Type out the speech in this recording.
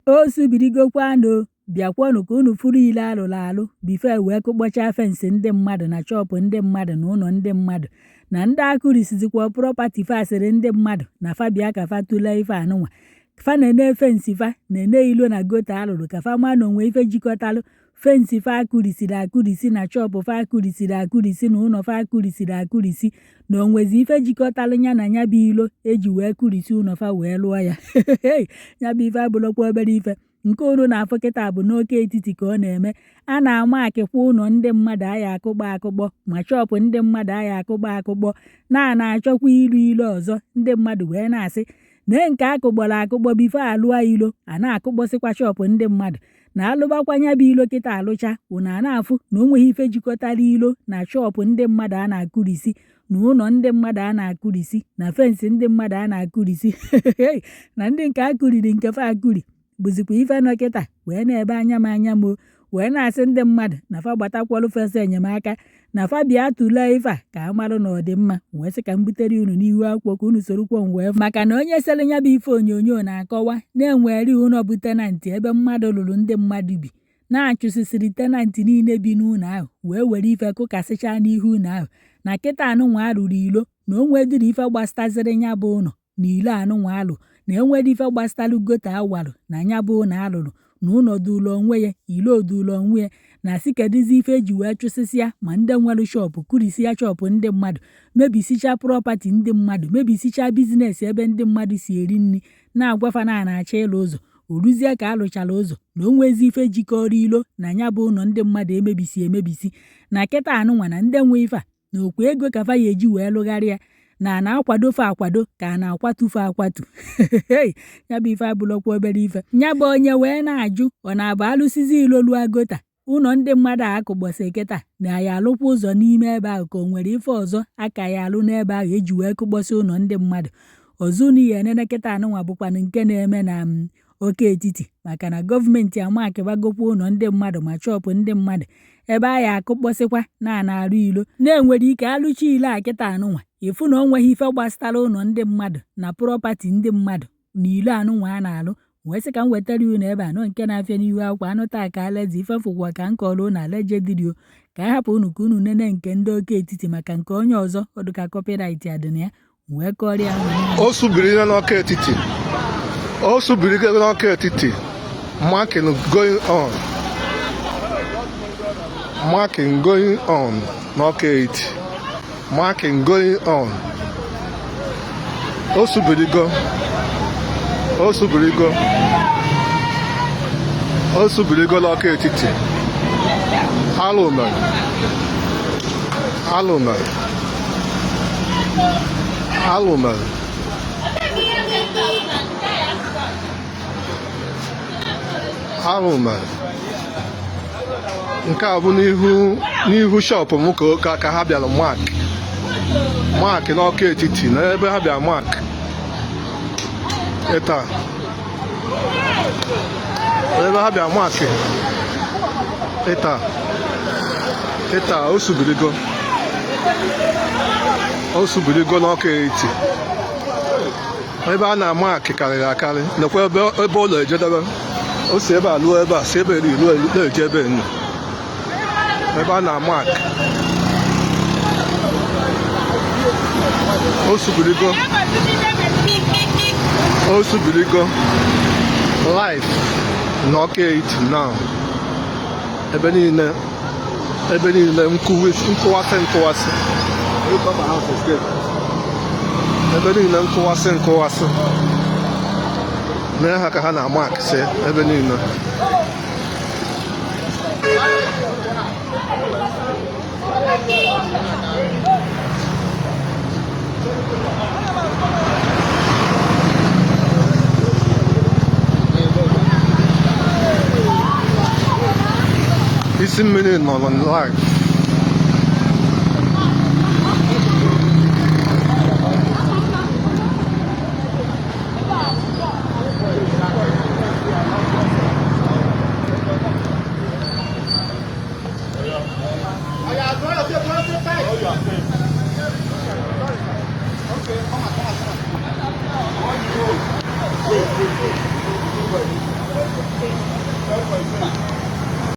O subirigokwanụ o! Bịakwanụ ka unu fụrụ ilo alụrụ alụ before e wee kụkpọchaa fence ndị mmadụ na shop ndị mmadụ na ụlọ ndị mmadụ na ndị akụrisizikwa property fa sịrị ndị mmadụ na fa bịa ka fa tụlee ife anụnwa fa nene fence fa nene ilo na gutter alụrụ ka fa ma na o nwe ife jikọtalụ fence fa akụrisiri akụrisi na shop fa akụrisiri akụrisi na ụlọ fa akụrisiri akụrisi na o nwezi ife jikọtalụ ya na ya bụ ilo eji wee kụrisi ụlọ fa wee lụọ ya. Ya bụ ife abụrọkwa obere ife. Nke unu na-afụ kịta bụ n'Ọka Etiti ka ọ na-eme. A na-amakịkwa ụlọ ndị mmadụ aya akụkpọ akụkpọ ma shop ndị mmadụ aya akụkpọ akụkpọ na a na-achọkwa ịlụ ilo ọzọ. Ndị mmadụ wee na-asị nee nke akụkpọrọ akụkpọ before alụọ ilo, a na-akụkpọsịkwa shop ndị mmadụ na alụbakwa ya bụ ilo kịta alụcha unu a na-afụ na o nweghị ife jikọtara ilo na shop ndị mmadụ a na-akụrisi na ụlọ ndị mmadụ a na-akụrisi na fence ndị mmadụ a na-akụrisi na ndị nke akụriri nke fa akụri bụzikwa ife nọ kịta wee na-ebe anya m anya m o wee na-asị ndị mmadụ na fa gbatakwalụ fa ọsọ enyemaka na fa bịa tụlee ife a ka a marụ na ọ dị mma. Wee sị ka m butere unu n'ihu akwụkwọ ka unu sorokwa m wee maka na onye sere ya bụ ife onyonyo na-akọwa na-enwere ụlọ bụ tenant ebe mmadụ lụrụ ndị mmadụ bi na-achụsịsịrị tenant niile bi n'ụlọ ahụ wee were ife kụkasịchaa n'ihu ụlọ ahụ na kịta anụnwa arụrụ ilo na o nwedịrị ife gbasataziri ya bụ ụlọ na ilo anụnwa alụ na enwere ife gbasatalụ gutter awalụ na nya bụ ụlọ alụrụ na ụlọ dụlụ onwe ya, ilo dụlụ onwe ya, na asị kedụzi ife eji wee chụsịsịa ma ndị nwere shop kụrisịa shop ndị mmadụ mebisichaa property ndị mmadụ mebisichaa business ebe ndị mmadụ si eri nri na-agwa fa na a na-achọ ịlụ ụzọ. O ruzie ka alụchara ụzọ na o nwezi ife jikọrọ ilo na nya bụ ụlọ ndị mmadụ emebisi emebisi na kịta anụnwa na ndị nwe ife a na okwu ego ka fa ya eji wee lụgharịa na a na-akwado fa akwado ka a na-akwatu fa akwatu. Ya bụ ife abụrọkwa obere ife. Ya bụ onye wee na-ajụ ọ na-abụ alụsizi ilo lụọ gutter ụlọ ndị mmadụ a akụkpọsị kịta na ya alụkwa ụzọ n'ime ebe ahụ ka o nwere ife ọzọ aka ya alụ n'ebe ahụ eji wee kụkpọsị ụlọ ndị mmadụ ọzọ. Unu ya enene kịta anụnwa bụkwanụ nke na-eme na Ọka Etiti maka na gọọmenti amakịbagokwa ụlọ ndị mmadụ ma shop ndị mmadụ ebe a ya akụkpọsịkwa na a na-arụ ilo na-enwere ike alụcha ilo a kịta anụnwa ịfụ na o nweghị ife gbasatara ụlọ ndị mmadụ na property ndị mmadụ na ilo anụnwa a na-alụ. Wee sị ka m wetara unu ebe a nọ nke na-afịa n'ihu akwụkwọ anụ taa ka alaeze ife fụkwa ka m kọrọ unu allegedly o ka a hapụ unu ka unu nene nke ndị Ọka Etiti maka nke onye ọzọ ọ dịka copyright adị na ya wee kọrọ ya. O subiri n'Ọka Etiti, o subiri n'Ọka Etiti. Marking going on, marking going on n'Ọka Etiti, marking going on. O subirigo, o subirigo, o subirigo n'Ọka Etiti. Alụ mere, alụ mere, alụ mere. Alụ mere. Nke a bụ n'ihu n'ihu shop m ka ha bịara mark mark n'Ọka Etiti n'ebe ha bịara mark ịta ebe ha bịara mark ịta ịta. O subirigo, o subirigo n'Ọka Etiti ebe a na-amark karịrị akarị. Nekwa ebe ebe ụlọ ejedebe. O si ebe a luo ebe a, si ebe eri ruo na-eje ebe nnu ebe a na-amark. O subirigo, o subirigo live n'Ọka Etiti now. Ebe niile, ebe niile nkụwasị nkụwasị, ebe niile nkụwasị nkụwasị. Mee ha ka ha na-amark sị ebe niile. Isi mmiri nọ live. Okay.